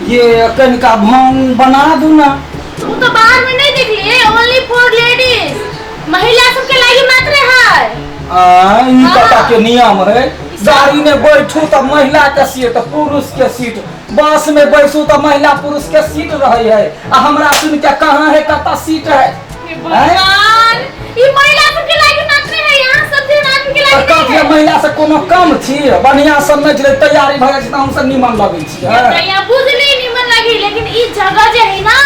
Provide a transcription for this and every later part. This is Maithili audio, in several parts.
ये कनिका भांग बना दू ना। तू तो बाहर में नहीं देखलिए, ओनली फॉर लेडीज, महिला सबके लागी मात्र है। आ, ई हाँ। कता के नियम है? गाड़ी में बैठू तऽ महिला के सीट, पुरुष के सीट, बस में बैसू तऽ महिला पुरुष के सीट रहे है, आ हमरा सुन के कहाँ है, कता सीट है? हे भगवान, ई महिला सबके लागी मात्र है, यहाँ सब दिन आदमी के तऽ लागी नहीं कथी है। महिला से कोनो कम छी? बढ़िया सब नहि छलै, तैयारी भऽ जाइ छै तऽ हमसब निमन लगै छी। तऽ यहाँ बुझली निमन लगी, लेकिन ई जगह जे है ना,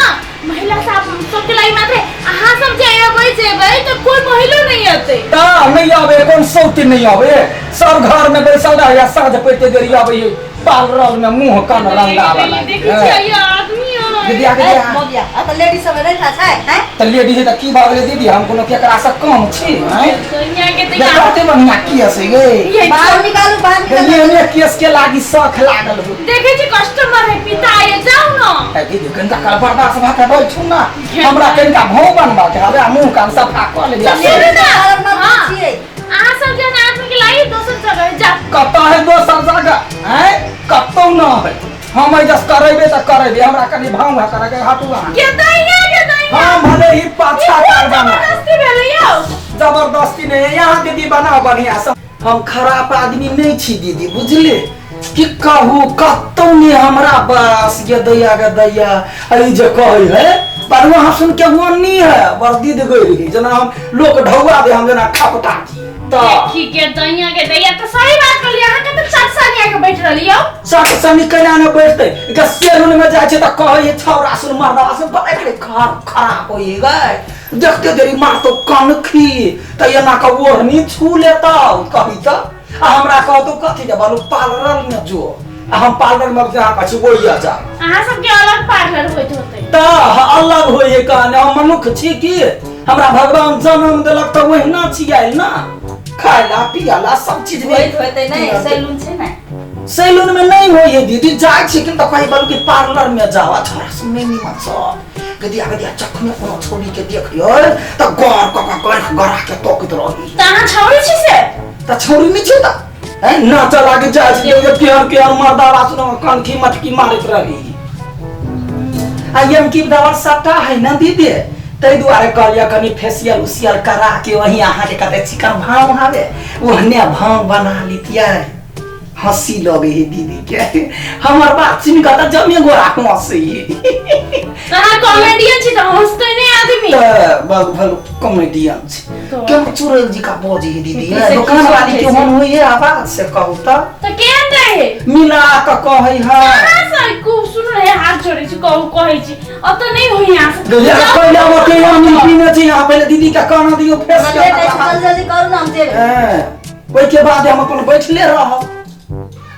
महिला सब सबके लागी मात्र है। अहाँ सब जे अबै जेबै तऽ कोई महिलो नहीं अतै। तऽ नहि आबे, कोन सौती नहि आबे, सब घर में बैसल रहै आ साँझ पड़िते देरी आबै है पार्लर में मुँह कान रंगाबऽ देखै लागै। छियै ये आदमी है। दीदी आगे ए, जा। मोगिया, आ तऽ लेडीज सब नहि खाइ छै, हैं? तऽ लेडीज तऽ की भऽ गेलै दीदी, हम कोनो केकरा से कम छी? आँय? दुनिया के तऽ यहाँ कते बढ़िया केस है गे। ये बाहर निकालू, बाहर निकालू। ये केस के लागी शौख लागल हो। देखै छी कस्टमर है, पिता है, जाउ न। ए दीदी, कनिका काल बर्दाश्त भऽ के बैठू ना, हमरा कनिका भाव बनबा के हवे, मुँह कान सफा कऽ लेबै। सुनू ना। बाहर मत हाँ। छियै। अहाँ सब जेहन आदमी के लागी दोसर जगह है, जाउ। कतऽ है दोसर जगह? आँय, कतौ न है। हम एहि जस करेबे तऽ करेबे, हमरा कनि भाव है करे के। हटू अहाँ। के दैया, के दैया। हम भले ही पाछा कर बना। जबरदस्ती भेलै यौ। जबरदस्ती नहीं, यहाँ दीदी बनाओ बढ़िया से। हम खराब आदमी नहीं छी दीदी, बुझले? की कहू, कतौ नहीं हमरा बस ये दैया के दैया। अरे जे कहै है पर वहाँ सुन के वो नहीं है, बड़ दीद गई रही जेना हम लोक ढौआ दे, हम जेना खपटा छी तऽ। देखी के दैया, के दैया, तऽ सही बात कहलियै, अहाँ के तऽ चट सनी के बैठ रहली यौ। सट सनी केना ने बैठतै? के सैलून में जाइ छै तऽ कहै है छौड़ा सुन, मर्दवा सुन, बड़े बड़े खराब होई गए, देखते देरी मारतो कनखी तऽ एना के ओढ़नी छू लेतौ कही तऽ। आ हमरा कहतो कथी जे बोलू पार्लर में जो, आ हम पार्लर में जहाँ कहै छी ओहि जा। अहाँ सबके अलग पार्लर होइत होतै? तऽ अलग होइ है कहने, हम मनुख छी की? हमरा भगवान जन्म देलक तऽ ओहिना छी आयल ना, खाय ला पियला सब चीज में। होइत होतै नहि, सैलून छै ने। सैलून में नहीं होइ है दीदी, जाइ छी कि तऽ कही बोलू कि पार्लर में जाओ, आ छोरा सब नहीं निमन सब गदिया गदिया चखने कोनो छोड़ी के देखियो तऽ गौर कऽ कऽ गड़ गड़ा के तोकैत रही। तऽ अहाँ छौड़ी छी से? तऽ छौड़ी नहि छै तऽ हैं नाचऽ लागे जाइ छी जे केहन केहन मर्दावा सुनो कनखी मटकी मारैत रही। आ एम की दवा सट्टा है ना दीदी, ताहि दुआरे कहलियै कनि फेसियल उसियल करा के वही अहाँके कते चिकन भाव हावे ओहने भाव बना लितियै। हँसी लगे है दीदी के हमर बात सुनि कऽ तऽ जमे गोरा हँसी। अहाँ कॉमेडियन छी तऽ हँसतै नहि आदमी? तऽ बड़ भलो कॉमेडियन छी। तऽ केना चुड़ैल जी का बजै है दीदी? से की दुकान वाली सोचै के छै? मन होइए आवाज से कहू तऽ। तऽ केहन रहे? मिला कऽ कहै है। अहाँ से खूब सुन रहे, हाथ जोड़ै छी, कहू कहै छी अतऽ नहि होई अहाँ से। गलिया जाउ। पहिले हम अकेला नहीं पीने छी, यहाँ पहिले दीदी के कहना दियौ फेस लेट होइ छै, जल्दी जल्दी करू ने, हम जेबै। ओहिके बाद हम अपन बैठले रहब,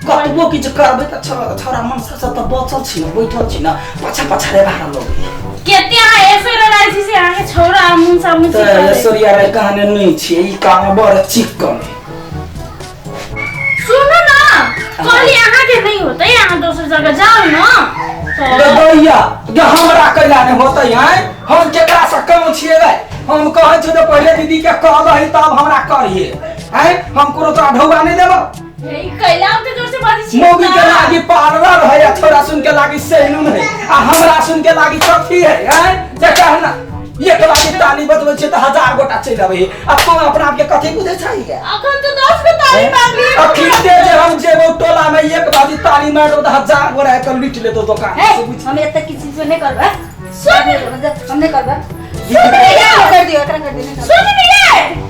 कतबो किछु करबै तऽ छौड़ा छौड़ा मनसा सब तऽ बचल छी ने, बैठल छी ने, पाछा पाछा रे बाहर लगैया। केते अहाँ ऐश्वर्या राय छी से अहाँके छौड़ा आ मुनसा मुनसी तऽ करै। ऐश्वर्या राय कहने नहि छियै, ई काम बड़ चिक्कन है। सुनू ना, कहली अहाँके नहि होतै, अहाँ दोसर जगह जाउ न तऽ। दैया गे, हमरा कैला नहि होतै? आँय, हम केकरा से कम छियै रे? हम कहै छियै तऽ पहिले दीदी के कह दही तब हमरा करिहे। आँय, हम कोनो तोरा ढौआ नहि देबौ। हे, ई कैला ओते जोर से बाजै छी? मौगी के लागी पार्लर है, आ छोरा सुन के लागी सैलून है, आ हमरा सुन के लागी कथी है? आँय, जे कहना एक लागी ताली बजबै छै तऽ 1000 गोटा चलि अबै है, आ तू अपना आपके कथी बुझै छै? अखन तऽ 10 गो ताली मारलियै। अखिलते जे हम जेबौ टोला में एक बाजी ताली मारबौ तऽ 1000 गोटा आबि कऽ लूटि लेतौ दोकान हे से, बुझ। हम एते किछु चीज नहि करबै। सुन। हम नहि करबै। दीदी, कर दियौ, एकरा कर दियौ, नहि करबै। सुन लियै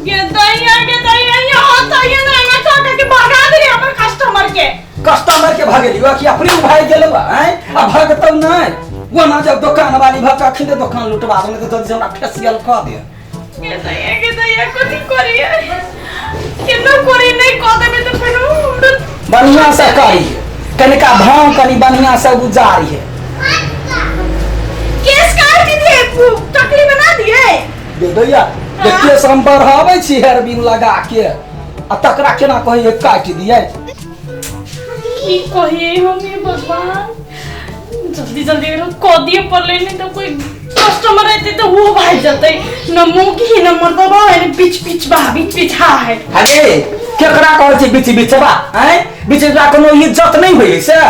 गे दैया, गे दैया, ये होता ये ना, एना कह के भगा देली हमर कस्टमर के। कस्टमर के भगेली कि अपने भागि गेलौ? आँय, आ भगतौ नहि ओना जब दोकान वाली भऽ कऽ अखने दोकान लुटवा दो, नहि तऽ जल्दी से हमरा फेसियल कऽ दे। गे दैया, गे दैया, कथी करियै, केना करी, नहि कऽ देबै तऽ फेर हमरा बढ़िया से करी, कनिका भाव कनि बढ़िया से उजारी। केस काट दिए, टकली बना दिए। दे दैया, जे केस हम बढ़ाबै छी हेयर बिन लगा के, आ तकरा केना कहै काटि दियै? की कहिए हम, हे भगवान, जल्दी जल्दी एकरा कऽ दिए पड़लै, नहीं तऽ कोई कस्टमर एतै तऽ वो भागि जेतै न, मौगी न मर्दबा है न, बीच बीच बा, बीच बीच हा है। अरे, केकरा कहै छै बीच बीचबा? आँय, बीच बीचबा कोनो इज्जत नहि होइ से?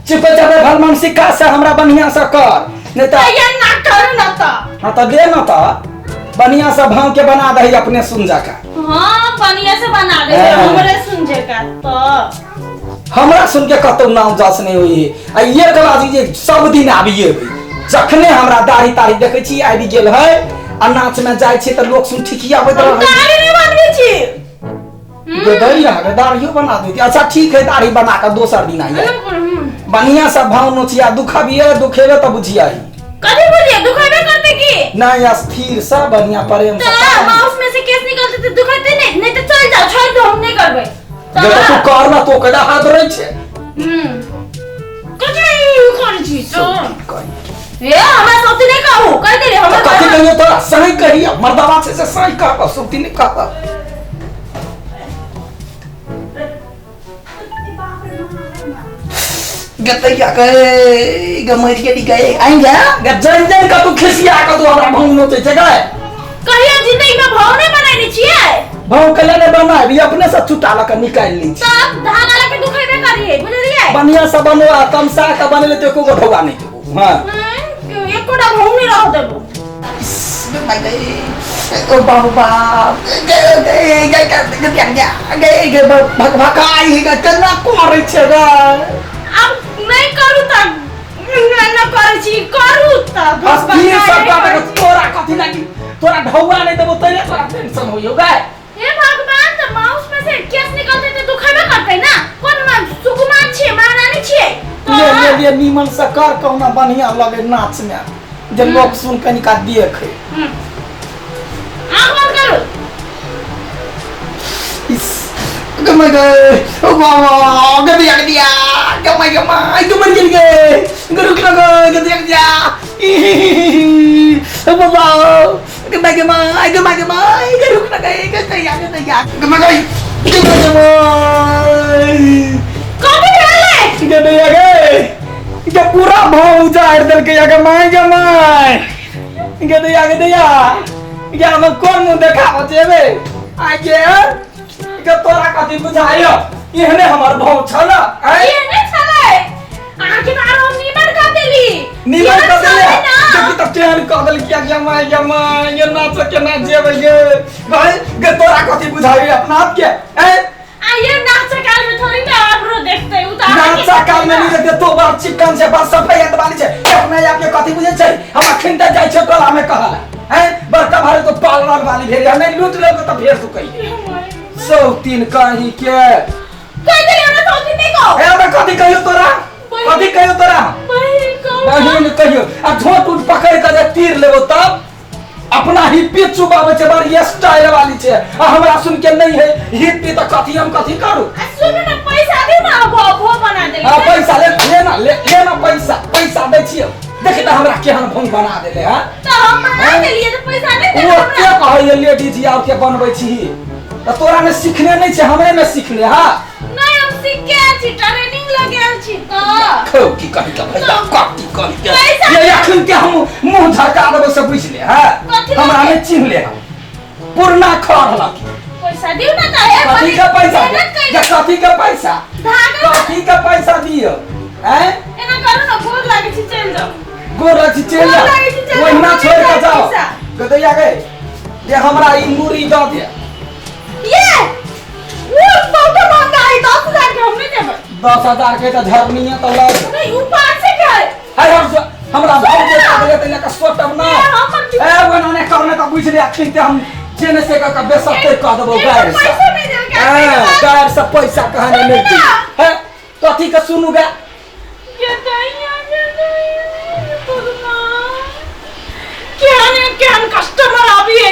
चुपे चापे भल मानसिका से हमरा बढ़िया से कर नहीं तो ये ना करू ना तो हाँ तो दे ना तो बढ़िया से भाव के बना दही अपने सुन जाका। हाँ बढ़िया से बना दे हाँ। हमरे सुन जाका तो हमरा सुन के कतौ नाम जस नहीं होई आ ये कलाजी जे सब दिन आबिए जखने हमरा दाढ़ी ताढ़ी देखै छी आबि गेल है आ नाच में जाइ छी तऽ लोक सुन ठिकियाबैत हम रहै दाढ़ी नहीं बनबै छी। गदई अहाँके दाढ़ियो बना देती। अच्छा ठीक है दाढ़ी बना कऽ दोसर दिन आइए बढ़िया से भाव नोचिया दुखबिए दुखेबे तऽ बुझिया कथी बुझिए दुखेबे करते की नहीं स्थिर से बढ़िया प्रेम से तो माउस में से केस निकलते तो दुखेते नहीं नहीं तो चल जाओ छोड़ दो हम नहीं करबै जे तो तू कर ना तो कदा हाथ रहै छै। कथी करै छी तो ए हमरा सौती नहीं कहू कह दे हमरा कथी कहियो तोरा सही कहियो मर्दावा छै से सही कहब सौती नहीं कहब। गतैया गए ग मर गेली गए आएंगे ग जन जन का तू खिसिया का तू हमरा भाव नोचै छै गए कहियो जिंदगी में भाव नहीं बनाइने छियै भाव कले ने बनाबी अपने से चुटा ल के निकाल ली तब धागा लके दुखेबे करिए बुझलियै बढ़िया से बनो आ तमसा के बनेले तो एको गो ढौआ नहीं देबो। हां एकोटा भाव नहीं रह देबो। ओ बाबू बाप गए गए गए गए गए गए भक भकाई ग केना करै छै ग अब नहीं करू त न करै छी करू त अस्थिर सब बात तोरा कथी लागी तोरा ढौआ नहीं देबो तैले तोरा टेंशन होइयो गए। हे भगवान त माउस में से केस निकलते त दुखेबे करते ना कोन मान सुकुमान छी महारानी छी ले ले ले नीमन से कर कहना बढ़िया लगे नाच में जे लोग सुन कनिका देखे। आँख बंद करू। इस गमा गए ओ बाबा गदिया गदिया गमा गमा आई तो मर गेल गे गुरु के गए गदिया गदिया ओ बाबा गमा गमा आई गमा गमा आई गुरु के गए गदिया गदिया गमा गई गमा गमा कथी भेलै गदिया गए के पूरा भाव उजाड़ देलकै गमा गमा गदिया गदिया गे हम कोन मुंह देखाबो जेबे आ गे के तोरा कथी बुझाइयो एहने हमर भाव छल एहने छलै अहाँके तऽ आरो हम नीमन कऽ देली नीमन कऽ देली छलै ना। देखी तऽ केहन कऽ देलकै गमा गमा ये नाच केना जेबै गे भाई गे तोरा कथी बुझाइयो अपना आप के ऐ आ ये नाच काल में थोड़ी ना आबरो देखते उ तऽ अहाँके नाचा काल में नहीं देखते तो बार चिकन से बस सफाई वाली छै अपने आप के कथी बुझै छै हम अखन तऽ जाइ छै टोला में कहला हैं बड़का भारी तो पार्लर वाली भेल नहीं लूट लेलको तऽ फेर तू कहिए सौ तीन कहीं के कहि देली हमरा सौती नहीं कहू ए हमरा कथी कहियो तोरा कथी कहियो तोरा बहिन कहू बहिन कहियो आ झोट उठ पकड़ के जे तीर लेबो तब अपना हिप्पी चुबाबै छै बड़ स्टाइल वाली छै आ हमरा सुन के नहीं है हिप्पी तऽ कथी हम कथी करू। आ सुनू ना पैसा दियौ ना भो भो बना देली हाँ पैसा ले लेना ले लेना पैसा पैसा दै छियौ देखी तऽ हमरा केहन भंग बना देले हँ तऽ हम बना देलियै तऽ पैसा नहि देबै ओ हमरा। के कहैए लेडीज आर के बनबै छी तऽ तोरा ने सीखने नहीं छै हमरे ने सीखने हाँ नहीं हम सीख के आयल छी ट्रेनिंग लगे आयल छी तऽ खो की कही के भैया कथी कही के पैसा ये अखन के हम मुंह झरका देबो से बुझ ले हाँ कथी हमरा लगे? ने चिन्ह ले हम पुरना खर लगे पैसा दियौ ना तऽ हे कथी के पैसा मेहनत ये कइले कथी के पैसा धागा कथी के पैसा दियो हैं एना करू ना गोर लागै छी चलि जाउ गोर अछि चलि गोर लागै छी, चलि जा ओहिना जाउ, छोड़ के जाओ पैसा। गदैया गए जे हमरा ई मुरी दऽ दे ये वो बहुत महंगा है 10,000 के हम नहीं देबै 10,000 के तऽ झरनीये तऽ लग नहीं उ पाँच से के है है हम हमरा भाव के दे देले के सोटब ना ए, हमर ए ओना ने करने तऽ बुझ ले अखन ते हम जेने से कऽ के बेसते कऽ देबो गायर से पैसा नहीं देबै के ए गायर से पैसा कहानी नहीं दी है कथी के सुनू गा ये दैया ये दैया भगवान केहन केहन कस्टमर आबी है